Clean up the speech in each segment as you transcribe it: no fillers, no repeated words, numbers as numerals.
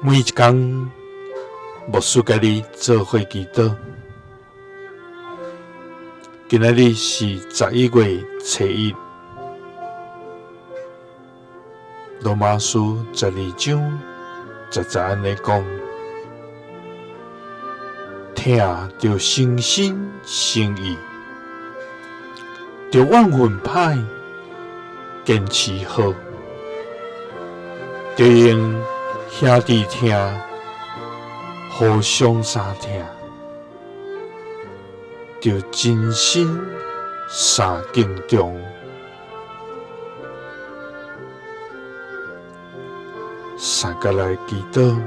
每一工，牧師佮你做伙祈禱。今仔日是11月初1，羅馬書12章10節按呢講：疼著誠心誠意，著怨恨歹，堅持好，著用兄弟疼，互相相疼，著真心相敬重。三佮來祈禱，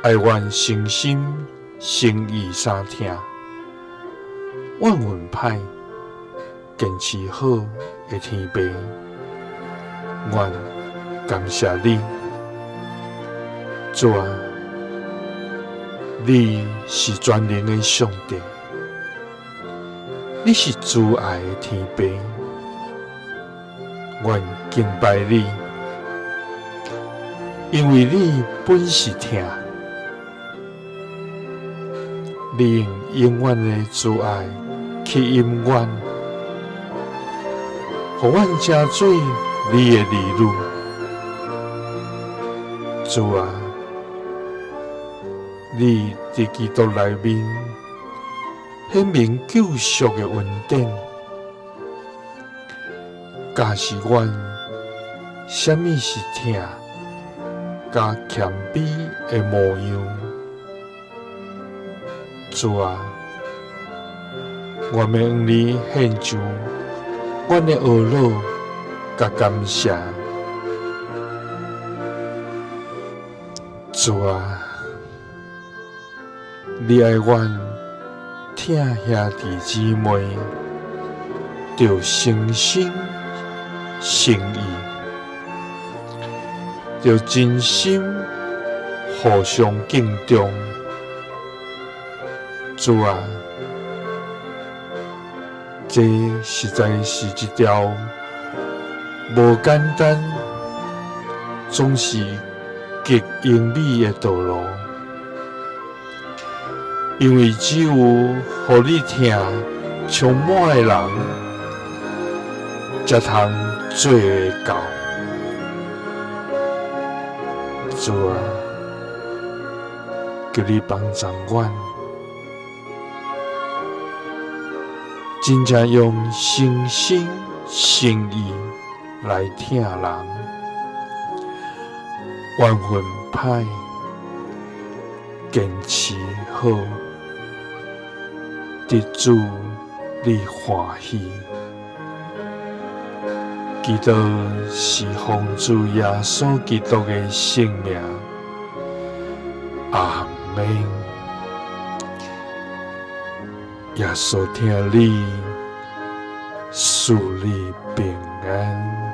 愛願誠心誠意相疼，怨恨歹，堅持好的天父，阮感謝你，主啊，你是全能的上帝，你是慈愛的天父，阮敬拜你，因為你本是疼，你用永遠的慈愛吸引阮，予阮成做你的兒女。主啊，你佇基督內面顯明救贖的恩典，教示阮啥物是疼佮謙卑的模樣。主啊，我欲向你獻上阮的懊惱佮感謝。主啊，你愛阮疼兄弟姊妹，著誠心誠意，著真心互相敬重。主啊，這實在是一條無簡單，總是極優美的道路，因為只有予你疼充滿的人，才通做會到。主啊，求你幫助阮，真正用誠心誠意來疼人，怨恨歹，堅持好，得主你歡喜。祈禱是奉主耶穌基督的聖名，阿們。耶穌疼你，賜你平安。